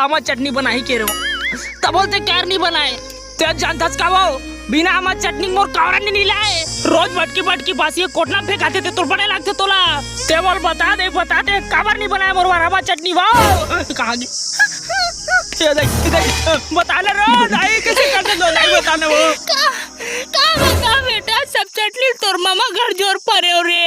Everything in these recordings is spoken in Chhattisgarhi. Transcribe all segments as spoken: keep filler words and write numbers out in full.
आमा चटनी बनाही के रो। तब बोलते क्यार नहीं बनाए। ते जानथस का वो? बिना आमा चटनी मोर कावरा नहीं लाए। रोज बटकी बटकी बासी कोटना फेंकाथे ते तोर बड़े लागथे तोला। ते बोल बता दे, बता दे, काबर नहीं बनाए मोर बर आमा चटनी वो? कहाँ गई? ये देख, ये देख, बता ले रो, दाई कैसे कर दे लो, दाई बता ले वो। का, का बता बेटा, सब चटनी तोर मामा घर जोर परे हो रे।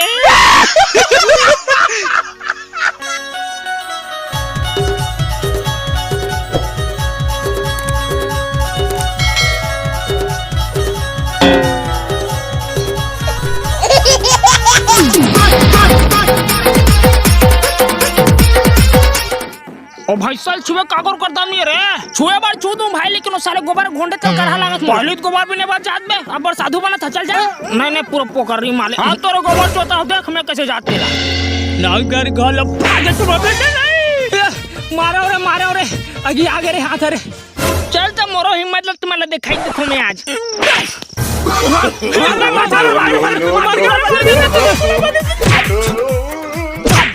ओ भाई, साल छुए काकर कर दाम नहीं रे। छुए बार छू दूं भाई, लेकिन वो साले गोबर घोंडे तक करहा लागत। पहले तो गोबर भी नहीं बार जात में, अब बार साधु बना था, चल जा। नहीं, नहीं, पूरा पोकर रही माले। हाँ, तोरो गोबर चोता हो, देख मैं कैसे जाते रहा। ना घर घर भागे तू बाबे, नहीं, नहीं। मारो रे, मारो रे, अगी आगे रे, हाथ रे। चल तो मोरो हिम्मत लग, तुम्हारा दिखाई देखो मैं आज।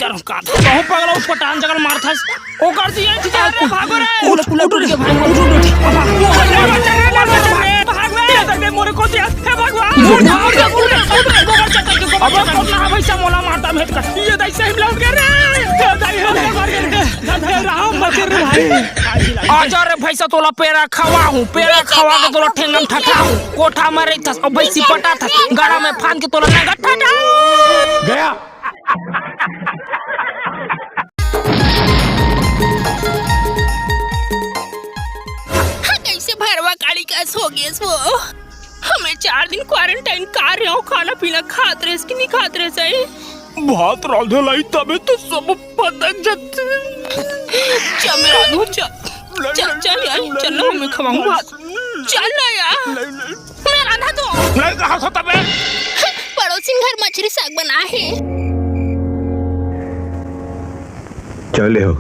बहुत पगला उठ पटान जगल मारथस। ओकर दिए ठीक है रे, भागो रे। उठ, उठ, उठ, उठ, भागो, उठ, उठ, उठ। भागो रे, भागो रे, मोरे को दिया। हे भगवान। उठ, उठ, उठ, उठ, उठ, उठ। अब कौन ना भैसा मोला मारता भेट कर। ये दाई सही लौट गए रे। ये दाई हो गए, मर गए रे। राम बचे रे भाई। आजा रे भैसा, तोला पेरा खवा हूँ, पेरा खवा के तोला ठेंगन ठठा हूँ। कोठा में रही थस, अब भैसी पटा थस, गाड़ा में फान के तोला नंगा ठठा हूँ। गया। हाँ, कैसे भरवा काली कस हो गेस वो। हमें चार दिन क्वारंटाइन कर रहे हो, खाना पीना खात रहे कि नहीं खात रहे सही? भात रांधे लाई तबे तो सब पता जत। चल मैं रांधू, चल। चल, चल यार, चल ना, मैं खवाऊँ भात। चल ना यार। मैं रांधा तो। नहीं कहा था तबे। पड़ोसिन घर मछरी साग बना है। चले हो।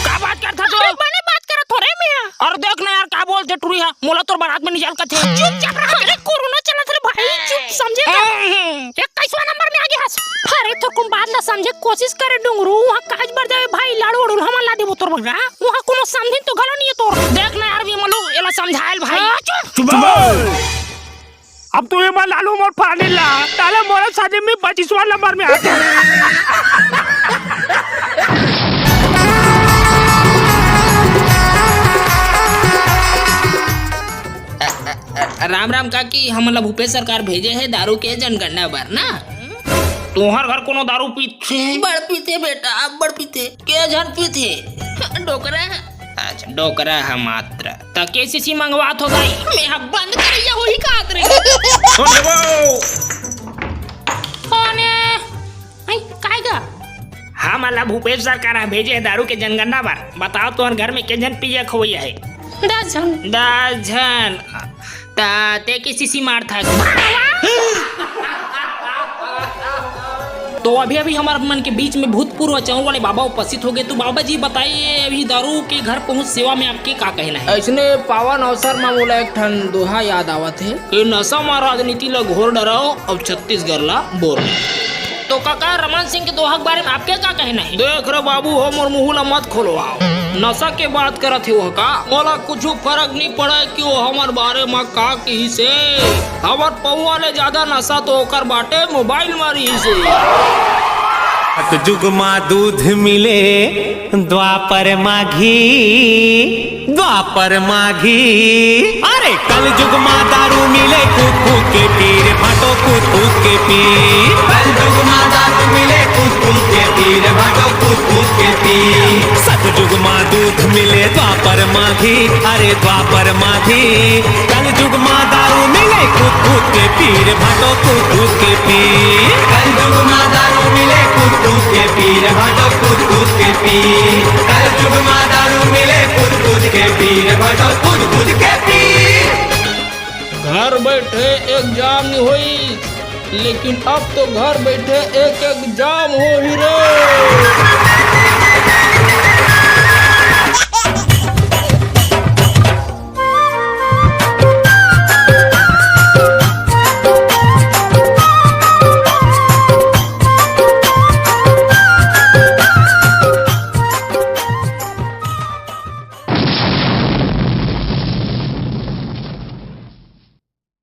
का बात करथा तू? अरे, बने बात करत हो रे मियाँ। अरे देख ना यार, का बोलथे टुरी हा, मोला तोर बारात में नहीं जाल कथे। चुपचाप रह, अरे कोरोना चलत रे भाई, चुप समझे का? हम्म। इक्कीसवाँ नंबर में आ गया हस। अरे तो कुम बात ला समझे कोशिश करे डुंगरू, वहाँ काज बर जावे भाई, लाड़ू उड़ू हमन ला देबो तोर बगरा। वहाँ कोनो समझिन तो घलो नहीं है तोर। देख ना यार विमलू, एला समझायल भाई। हाँ, चुप। चुप। अब तू ये मान लालू मोर फानी ला, ताले मोर शादी में पच्चीसवाँ नंबर में आते। राम राम काकी, हमन ला भूपेश सरकार भेजे हे दारू के जनगणना बर ना। तुहर घर कोनो दारू पीथे? बड़ पीथे बेटा, अब बड़ पीथे। के झन पीथे? डोकरा। अच्छा, डोकरा ह मात्र। त के सी सी मंगवात हो दाई? मैं ह बंद करैया होही कात रे। सुन लेबो। कोने? आई, काय गा? हमन ला भूपेश सरकार ह भेजे हे दारू के जनगणना बर। बताओ तोहर घर में के झन पिए खवैया हे? दस झन। दस झन। त ते के सी सी मारथस। तो अभी अभी हमार मन के बीच में भूतपूर्व चाउर वाले बाबा उपस्थित हो गए। तो बाबा जी बताइए, अभी दारू के घर पहुंच सेवा में आपके का कहना है? ऐसने पावन अवसर में मोला एक ठन दोहा याद आवत है कि नशा मा राजनीति ला घोर डराओ, अब छत्तीसगढ़ ला बोर। तो काका, रमन सिंह के दोहा के बारे में आपके का कहना है? देख रे बाबू हो, मोर मुंह ला मत खोलवाओ। नशा के बात करत हे वो का? मोला कुछ फर्क नहीं पड़े कि वो हमर बारे में का कहिस हे। हमर पौवा ले ज्यादा नशा तो ओकर बाटे मोबाइल में रहिस हे। सतजुग मा दूध मिले, द्वापर मा घी, द्वापर मा घी। अरे कलजुग मा दारू मिले, कूद कूद के पी रे भाटो, कूद कूद के पी। कलजुग मा दारू मिले, कूद कूद के पी रे भाटो, कूद कूद के पी। सतजुग मा दूध मिले, द्वापर मा घी, अरे द्वापर मा घी। कलजुग मा दारू मिले, कूद कूद के पी रे भाटो, कूद कूद के पी। कलजुग मा दारू मिले, कूद कूद के पी रे भाटो, कूद कूद के पी। कलजुग मा दारू मिले, कूद कूद के पी रे भाटो, कूद कूद के पी। घर बैठे एग्जाम नहीं होई, लेकिन अब तो घर बैठे एक एग्जाम होही रे।